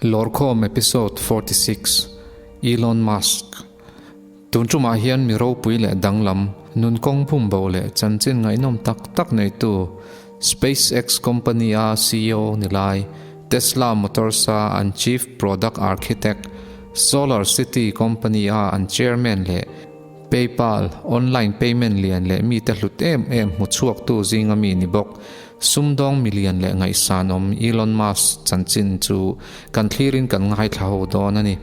Lawrkhawm Episode 46, Elon Musk Tun tumah hian mi ropui leh danglam, nun kawng phum bo leh chanchin ngaihnawm tak tak neitu SpaceX company-a CEO ni lai, Tesla Motors-a an Chief Product Architect, Solar City company-a an Chairman leh PayPal, online payment lian leh mite hlut em em hmu chhuaktu zinga mi ni bawk. Sumdawng milian leh ngaihsanawm Elon Musk chanchin chu kan thlirin kan ngaithla ho dawn a ni.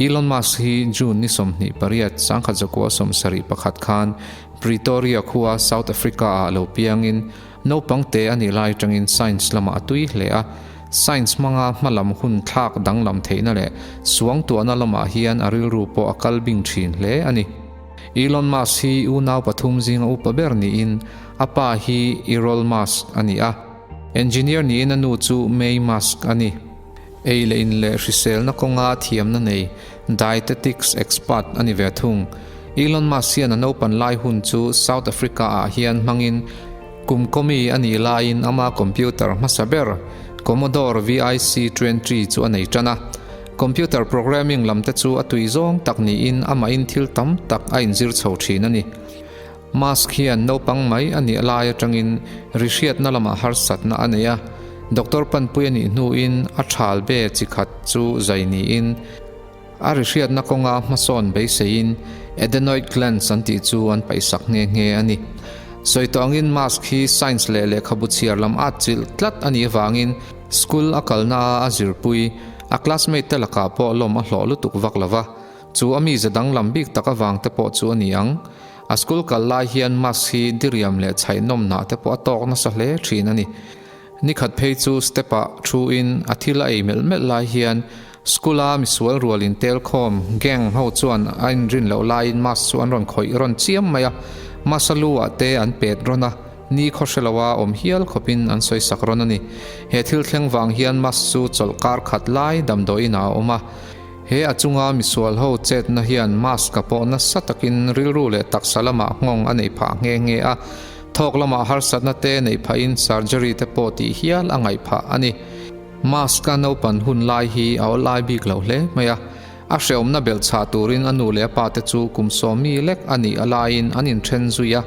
Elon Musk hi June ni 28, 1971 khan Pretoria khua South Africa ah lo piangin naupang te a nih lai atangin science lamah a tui hle a. Science hmanga hmalam hun thlak danglam theihna leh suangtuahna lamah hian a rilru pawh a kal bing thin hle a ni. Elon Musk hi unau pathum zinga upa ber niin a pa hi Errol Musk a ni a, engineer niin a nu chu May Musk a ni. Ei leh in leh hriselna kawnga thiamna nei dietetics expert a ni ve thung. Elon Musk hian a naupan lai hun chu South Africa ah hian hmangin kum kawmi a nih laiin ama computer hmasa ber Commodore VIC 20 chu a nei tan a. Computer programming lam te chu a tui zawng tak niin amahin thil tam tak a inzir chho thin a ni. Musk hian naupang mai a nih lai atangin ri hriatna lamah harsatna a nei a, doctor panpui a nih hnuin a thal be chi khat chu zai niin a ri hriatna kawnga hmasawn beiseiin adenoid glands an tih chu an paihsak nghe nghe a ni. Sawi tawh angin Musk hi science leh lehkhabu chhiar lam at chilh tlat a nih avangin school a kalna a a zirpui a classmate te lakah pawh lawm a hlawh lutuk vak lova, chu a mize danglam bik tak avang te pawh chu a ni ang. A school kal lai hian Musk hi diriam leh chhaihnawm hnah te pawh a tawk nasa hle thin a ni. Nikhat phei chu step ah thu in a thil a ei melh melh lai hian school a misual rual in tel khawm gang ho chuan a inrin loh laiin Musk chu an rawn khawih rawn chiam mai a, Musk a lu ah te an pet rawn a, ni khaw hre lo a awm hial khawp in an sawi sak rawn a ni. He thil thleng vang hian Musk chu chawlh kar khat lai damdawiin ah a awm a. He a chunga misual ho chetna hian mask a pawh nasa takin rilru leh taksa lamah nghawng a neih phah nghe nghe a, thawk lamah harsatna te neih phahin surgery te pawh tih hial a ngaih phah a ni. Mask a naupan hun lai hi a awlai bik lo hle mai a, a hrehawmna belh chhah turin a nu leh a pa te chu kum sawmi lek a nih a laiin an inthen zui a,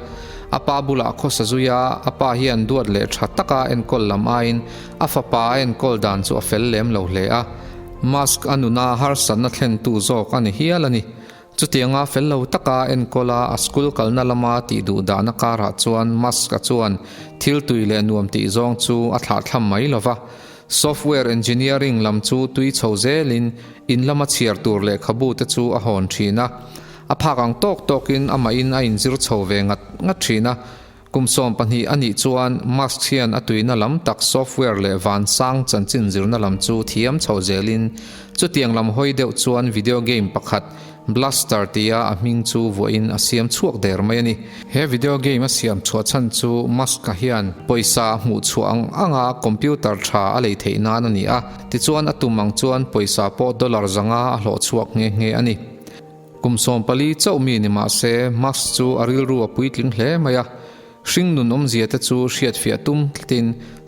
a pa bulah khawsa zui a, a pa hian duat leh tha taka enkawl lam aiin a fapa a enkawl dan chu a fel lem lo hle a. Musk a nuna harsatna thlentu zawk a ni hial a ni. Chutianga fel lo taka enkawla a school kalna lama tih duh dahna karah chuan Musk-a chuan thil tui leh nuam tih zawng chu a thlahthlam mai lo va. Software engineering lam chu tui chho zelin in lama chhiar tur lehkhabu te chu a hawn thin a. A phak ang tawk tawkin amahin a inzir chho ve ngat ngat thin a. Kum 12 a nih chuan Musk hian a tuina lam tak software leh vansang chanchin zirna lam chu thiam chho zelin chutiang lam hawi deuh chuan video game pakhat Blaster tia a hming chu vuahin a siam chhuak der mai a ni. He video game a siam chhuah chhan chu Musk-a hian pawisa a hmuh chhuah ang anga computer tha a lei theih nan a ni a, tichuan a tum ang chuan pawisa pawh dollar 500 a hlawh chhuak nghe nghe a ni. Kum 14 chauh mi ni mah se, Musk chu a rilru a puitling hle mai a. Hring nun awmzia te chu hriatfiah tum tlatin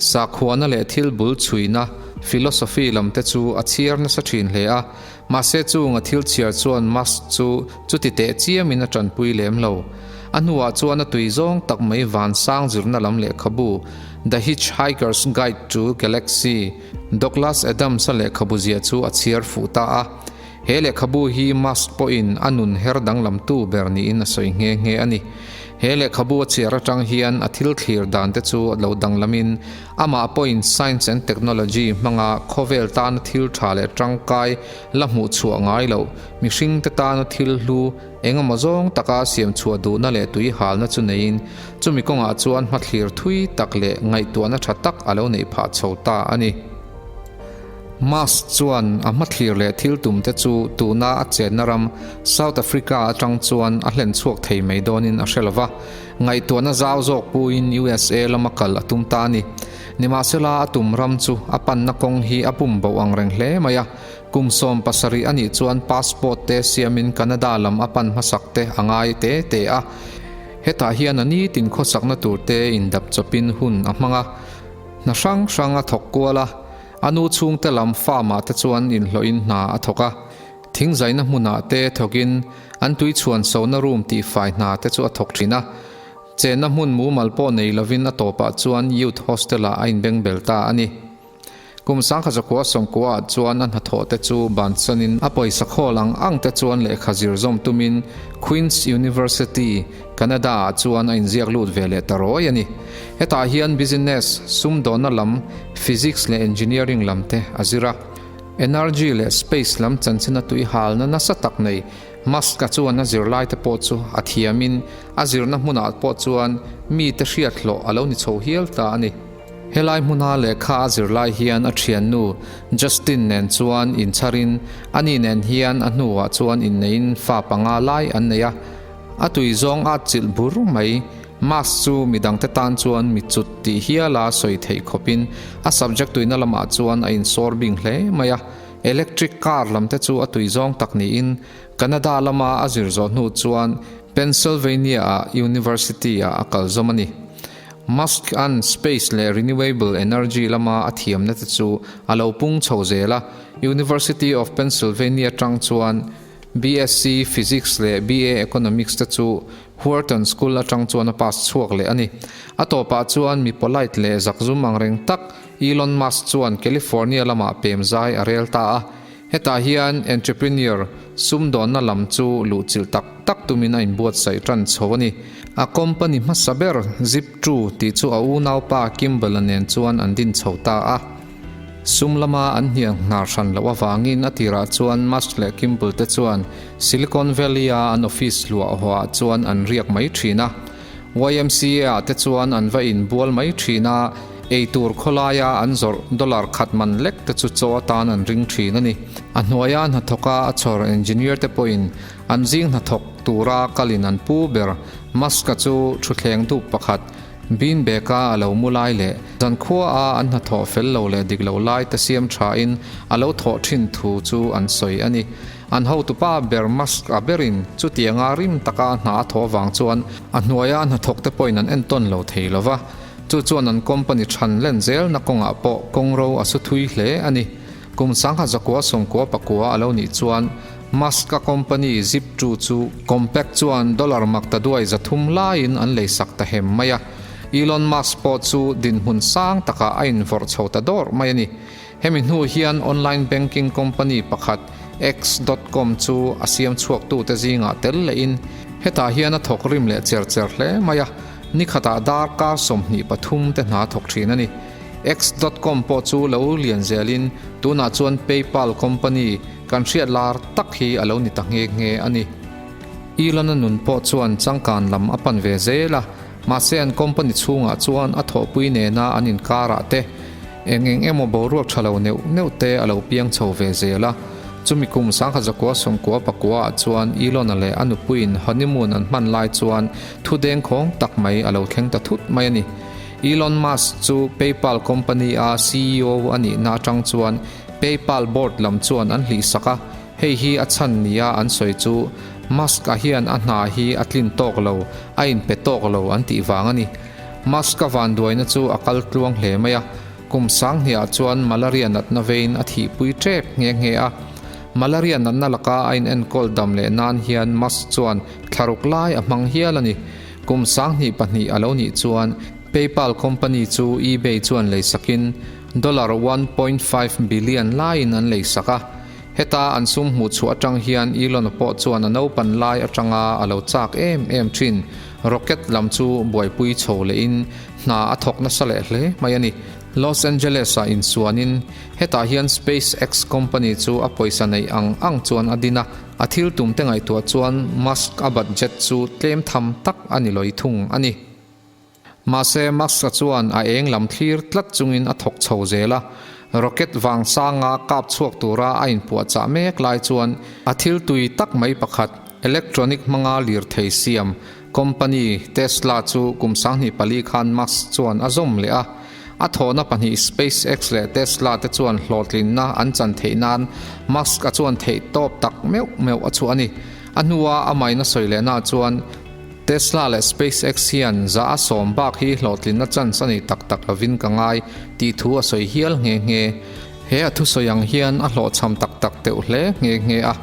sakhuana leh thil bul chhuina, philosophy, lam te chu a chhiar nasa thin hle a. Mahse chung a thil chhiar chuan Musk chu chuti teh chiamin a tanpui lem lo. A hnuah chuan a tui zawng tak mai vansang zirna lam lehkhabu, The Hitchhiker's Guide to Galaxy, Douglas Adams-a lehkhabu ziah chu a chhiar fuh ta a. He lehkhabu hi Musk pawhin a nun her danglamtu ber niin a sawi nghe nghe a ni. He lehkhabu a chhiar atang hian a thil thlir dan te chu lo danglamin amah pawhin science and technology hmanga khawvel tana thil tha leh tangkai la hmuh chhuah ngai loh, mihring te tana thil hlu engemaw zawng taka siam chhuah duhna leh tui halna chu neiin chumi kawngah chuan hmathlir thui tak leh ngaihtuahna tha tak a lo neih phah chho ta a ni. Musk chuan a hmathlir leh thil tum te chu tuna a chenna ram South Africa atang chuan a hlen chhuak thei mai dawnin a hre lo va, ngaihtuahna zau zawk puin USA lama kal a tum ta a ni. Nimahsela a tum ram chu a panna kawng hi a pum bo ang reng hle mai a, kum 17 a nih chuan passport te siamin Canada lam a pan hmasak te a ngai te te a. Hetah hian a nitin khawsakna tur te indap chawpin hun a hmang a, hna hrang hrang a thawk kual a. A nu chhungte lam farm-ah te chuan inhlawhin hna a thawk a. Thingzaina hmunah te thawkin an tui chhuan sona room tihfai hna te chu a thawk thin a. Chenna hmun mumal pawh nei lovin a tawpah chuan Youth Hostel-ah a inbengbel ta a ni. Kum 1900 sawmkua ah chuan a hnathawh te chu bansanin a pawisa khawl ang ang te chuan lehkha zir zawm tumin Queen's University, Canada ah chuan a inziak lut ve leh ta rawi a ni. Hetah hian Business, sumdawnna lam, Physics leh Engineering lam te a zir a. Energy leh Space lam chanchina tui halna nasa tak nei Musk-a chuan a zirlai te pawh chu a thiamin a zirna hmunah pawh chuan mite hriat hlawh a lo ni chho hial ta a ni. Helai hmuna lehkha a zir lai hian a thiannu Justin nen chuan inchharin ani nen hian a hnuah chuan inneiin fa panga lai an nei a. A tui zawng a chilh bur mai. Musk chu midangte tan chuan mi cut tih hiala sawi theih khawpin a subject tuina lamah chuan a insawr bing hle mai a. Electric car lamte chu a tui zawng tak niin Canada lama a zir zawh hnu chuan Pennsylvania-ah University-ah a kal zawm a ni. Musk-a'n space leh renewable energy lama a thiamna te chu a lo pung chho zel a, University of Pennsylvania atang chuan BSc Physics leh BA Economics te chu Wharton School atang chuan a pass chhuak leh a ni. A tawpah chuan mi polite leh zakzum angreng tak Elon Musk chuan California lamah pem zai a rel ta a. Hetah hian entrepreneur sumdawnna lam chu luhchilh tak tak tumin a inbuatsaih tan chho a ni. A company hmasa ber Zip2 tih chu a unaupa Kimball-a nen chuan an din chho ta a. Sum lama an hniang hnar hran loh avangin a tirah chuan Musk leh Kimball te chuan Silicon Valley-a an office luah hawah chuan an riak mai thin a. YMCA-ah te chuan an va inbual mai thin a, eitur khawlaia an zawrh dollar khat man lek te chu chaw atan an ring thin a ni. A hnuaia hnathawka a chhawr engineer te pawhin an zing hnathawk tura kalin an pu ber Musk-a chu thutthleng dup pakhat bean bag-a a lo mu lai leh zankhuaa an hnathawh fel lo leh dik lo lai te siam thain a lo thawh thin thu chu an sawi a ni. An hotupa ber Musk a berin chutianga rim taka hna a thawh avang chuan a hnuaia hnathawk te pawhin an entawn lo thei lo va, chu chuan an company chhan len zelna kawngah pawh kawngro a su thui hle a ni. Kum 1900 sawmkua pakua a lo nih chuan Musk-a company Zip2 chu Compaq chuan dollar maktaduai 300 laiin an leisak ta hem mai a, Elon Musk pawh chu dinhmun sang takah a invawrh chho ta dawrh mai a ni. Hemi hnu hian online banking company pakhat X dot com chu a siam chhuaktute zingah tel lehin hetah hian a thawk rim leh cher cher hle mai a, ni khatah darkar 23 te hna thawk thin a ni. X dot com pawh chu lo lian zelin tunah chuan PayPal company kan hriat lar tak hi a lo ni ta nghe nghe a ni. Elon-a nun pawh chuan changkan lam a pan ve zel a, mahse an company chhungah chuan a thawhpui nena an inkarah te, Eng eng emaw boruak tha lo neuh neuh te a lo piang chho ve zel a, chumi kum 1900 sawmkua pakua ah chuan Elon-a leh a nupuiin honeymoon an hman lai chuan thu dengkhawng tak mai a lo thleng ta thut mai a ni. Elon Musk chu PayPal company a ceo a nihna atang chuan PayPal board lam chuan an hlihsak a, hei hi a chhan nia an sawi chu Musk-a hian a hna hi a tlin tawk lo, a inpe tawk lo an tih vang a ni. Musk-a vanduaina chu a kal tluang hle mai a, kum sanghniah chuan malaria natna vein a thihpui tep nghe nghe a. Malaria natna laka a inenkawl dam leh nan hian Musk chuan thlaruk lai a hmang hial a ni. Kum 2002 a lo nih chuan PayPal company chu eBay chuan leisakin dollar 1.5 billion laiin an leisak a. Heta an sum hmuh chhuah atang hian Elon-a pawh chuan a naupan lai atanga a lo chak em em thin. Rocket lam chu buaipui chho lehin hna a thawk nasa leh hle mai a ni. Los Angeles-ah insuanin hetah hian SpaceX company chu a pawisa neih ang ang chuan a din a, a thil tumte ngaihtuah chuan Musk-a budget chu tlem tham tak a ni lawih thung a ni. Mahse Musk-a chuan a eng lam thlir tlat chungin a thawk chho zel a, rocket vang sanga kap chhuak tura a inpuahchah mek lai chuan a thil tui tak mai pakhat, Electronic hmanga lirthei siam company Tesla chu kum 2004 khan Musk chuan a zawm leh a. A thawhna pahnih SpaceX leh Tesla te chuan hlawhtlinna an chan theih nan Musk a chuan theih tawp tak meuh meuh a chhuah a ni. A hnua a maina sawi lehna chuan Tesla leh SpaceX hian za a sawm bak hi hlawhtlinna chance a nei tak tak lovin ka ngai tih thu a sawi hial nghe nghe. He a thusawi ang hian a hlawhchham tak tak teuh hle nghe nghe a.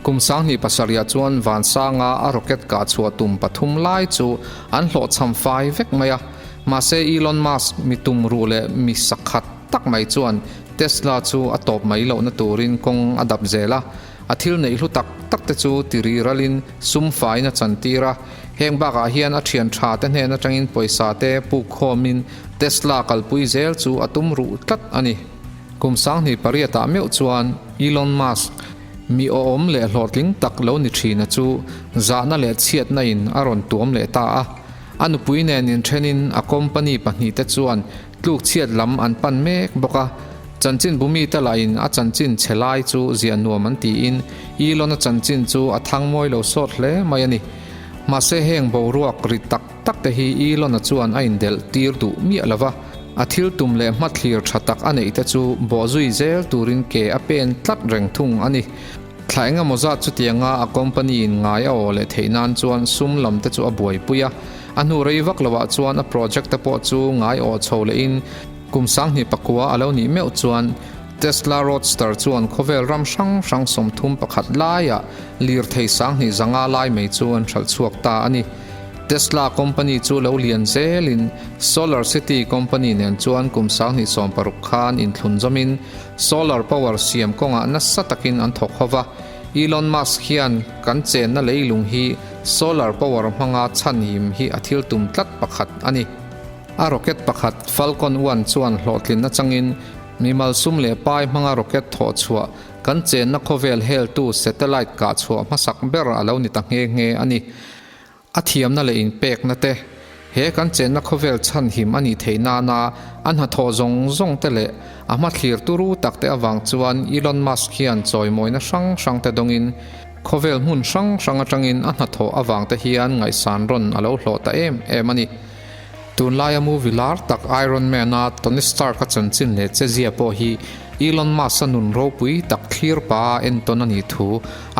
Kum 2007ah chuan Vansanga a rocket kah chhuah tum pathum lai chu an hlawhchham fai vek mai a. Mahse Elon Musk mi tum ruh leh mi sakhat tak mai chuan Tesla chu a tawp mai lohna turin kawng a dap zel a. A thil neih hlu tak tak te chu ti rih ralin sum faiin a chantir a. Heng bakah hian a thian tha te hnen atangin pawisa te puk khawmin Tesla kalpui zel chu a tum ruh tlat a ni. Kum 2008ah meuh chuan Elon Musk, mi awhawm leh hlawhtling tak lo ni thina chu zahna leh chhiatna in a rawn tuam leh ta a. A nupui nen inthenin a company pahnihte chuan tluk chhiat lam an pan mek bawk a. Chanchinbu mite lahin a chanchin chhe lai chu ziah nuam an tiin Elon-a chanchin chu a thang mawi lo sawt hle mai a ni. Mahse heng boruak ri tak tak te hi Elon-a chuan a indelh tir duh miah lo va, a thil tum leh hmathlir tha tak a neih te chu bawhzui zel turin ke a pen tlat reng thung a ni. Thla engemaw zat chutianga a company in ngai a aw leh theih nan chuan sum lam te chu a buaipui a, a hnu rei vak loah chuan a project te pawh chu ngai aw chho lehin kum 2009 a lo nih meuh chuan Tesla Roadster chuan khawvel ram hrang hrang 31 laiah lirthei 2500 lai mai chu an hralh chhuak ta a ni. Tesla company chu lo lian zelin Solar City company nen chuan kum 2016 khan inthlun zawmin solar power siam kawngah nasa takin an thawk ho va. Elon Musk hian kan chenna leilung hi solar power hmanga chhanhim hi a thil tum tlat pakhat a ni. A rocket pakhat Falcon One chuan hlawhtlinna changin mimal sum leh pai hmanga rocket thawh chhuah kan chenna khawvel heltu satellite kah chhuah hmasak ber a lo ni ta nghe nghe a ni. A thiamna leh inpekna te, he kan chenna khawvel chhanhim a nih theih nana a hnathawh zawng zawng te leh a hmathlir turu tak te avang chuan Elon Musk hian chawimawina hrang hrang te dawngin khawvel hmun hrang hrang atangin a hnathawh avang te hian ngaihsan rawn a lo hlawh ta em em a ni. Tunlaia movie lar tak Iron Man-a Tony Stark-a chanchin leh chezia pawh hi Elon Musk-a nun ropui tak thlir pa a entawn a nih thu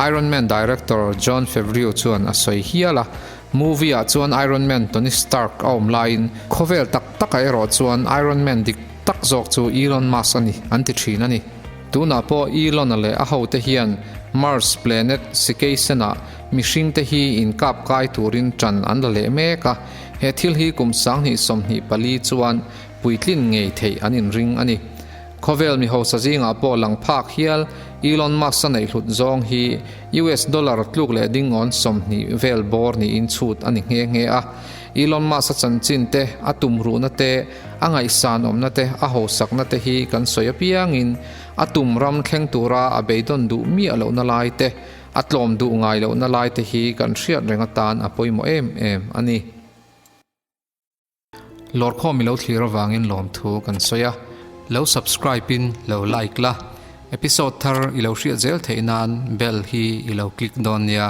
Iron Man director Jon Favreau chuan a sawi hial a. Movie-ah chuan Iron Man Tony Stark a awm laiin khawvel tak takah erawh chuan Iron Man dik tak zawk chu Elon Musk a ni an ti thin a ni. Tunah pawh Elon-a leh a hote hian Mars planet Sikeisen-ah mihringte hi inkap kai turin ṭan an la leh mek a. He thil hi kum 2024 chuan puitlin ngei theih an inring a ni. Khawvel mi hausa zingah pawh lang phak hial Elon Musk-a neih hlut zawng hi US dollar tluk leh dingawn 20 vel bawr niin chhut a ni nghe nghe a. Elon Musk-a chanchin te, a tumruhna te, a ngaihsanawmna te, a hausakna te hi kan sawi apiangin a tum ram thleng tura a beidawn duh miah lohna lai te, A tlawm duh ngai lohna lai te hi kan hriat reng atan a pawimawh em em a ni. Lawrkhawm i lo thlir avangin lawmthu kan sawi a, lo subscribe in lo like la, episode thar i lo hriat zel theih nan bell hi i lo click dawn nia.